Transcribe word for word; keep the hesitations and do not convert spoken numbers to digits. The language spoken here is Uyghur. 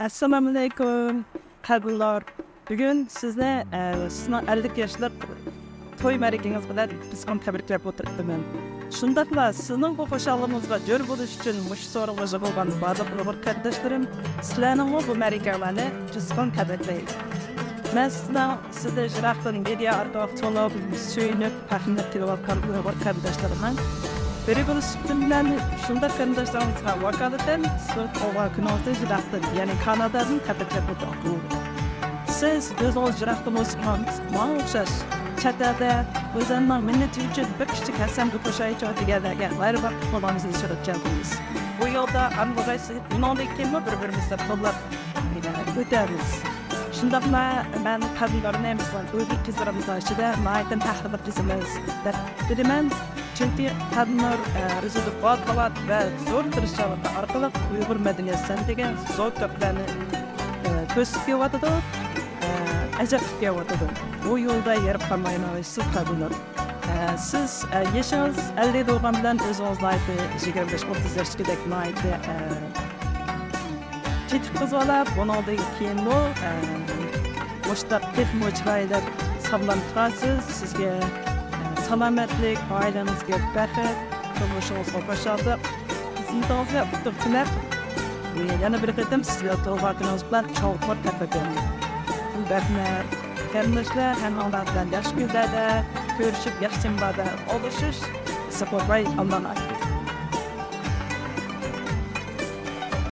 ئەسسالامۇئەلەيكۇم، قەدىرلار. بۈگۈن سىزنى، ئە، سىزنىڭ ئەللىك ياشلىق توي مەرىكىڭىز بىلەن قىزغىن تەبرىكلەپ ئولتۇرۇپتىمەن. شۇنداقلا سىزنىڭ بۇ خۇشاللىقىڭىزغا جور بولۇش ئۈچۈن مۇشۇ سورۇنغا يىغىلغان بارلىق ئۇيغۇر قېرىنداشلىرىم، سىلەرنىڭمۇ بۇ مەرىكەڭلارنى قىزغىن تەبرىكلەيمەن. مەن سىزنىڭ، سىزنى يىراقتىن مېدىيا ئارقىلىق تونۇپ، سۆيۈنۈپ، پەخىرلىنىپ كېلىۋاتقان ئۇيغۇر قېرىنداشلىرىمنىڭ بىرى بولۇش سۈپىتىم بىلەن شۇنداق قېرىنداشلىرىڭىزغا ۋاكالىتەن سىزنىڭ تۇغۇلغان كۈنىڭىزنى يىراقتىن، يەنى كانادادىن تەبرىكلەپ ئۆتۈڭ. سىز ئۆزىڭىز يىراقتا بولسىڭىز، ماڭا ئوخشاش چەت ئەلدە ئۆزۈمنىڭ مىللىتى ئۈچۈن بىر كىچىك ھەسسەمگە قوشايچۇ دېگەنلەرگە غەيرىي ۋاقىت قولىڭىزنى سۇنۇپ كەلدىڭىز. بۇ يولدا ئاندىغايسى بۇنىڭدىن كېيىنمۇ بىر-بىرىمىزنى قوللاپ ئۆتەرمىز. شۇنداقلا مەن قەدىملەرنى، مەسىلەن، ئۇيغۇر قىزلىرىمىزنىڭ ئىچىدە ناھايىتى پەخىرلىك قىزىمىز دەپ بىلىمەن. چۈنكى قەدىملەر، ئە، ئۆزىدە بار-بار ۋە زور تىرىشچانلىقى ئارقىلىق ئۇيغۇر مەدەنىيەت سەنئىتىگە زور تۆھپىلەرنى، ئە، كۆرسىتىپ كېلىۋاتىدۇ، ئە، ئەجەب قىلىپ كېلىۋاتىدۇ. بۇ يولدا يېرىپ قالمايلا سىز قەدىملەر. ئە، سىز، ئە، يېشىڭىز ئەللىكتە بولغان بىلەن ئۆزىڭىز ناھايىتى يىگىرمە بەش ئوتتۇز ياشتىكىدەك ناھايىتى، ئە، تېتىق قىز بالا، بۇنىڭدىن كېيىنمۇ، ئە، مۇشۇنداق تېخىمۇ چىرايلىق، ساغلام تۇرارسىز. سىزگە، ئە، سالامەتلىك، ئائىلىڭىزگە بەخت، تۇرمۇشىڭىزغا خۇشاللىق، خىزمىتىڭىزگە ئۇتۇق تىلەپ، يەنە بىر قېتىم سىزگە تۇغۇلغان كۈنىڭىز بىلەن چوڭقۇر تەبرىكلەيمەن. بەختلەر، قېرىنداشلار، ھەممىڭلار بىلەن ياخشى كۈنلەردە كۆرۈشۈپ، ياخشى تېمىلاردا ئولتۇرۇشۇش نېسىپ بولغاي، ئاللاھنىڭ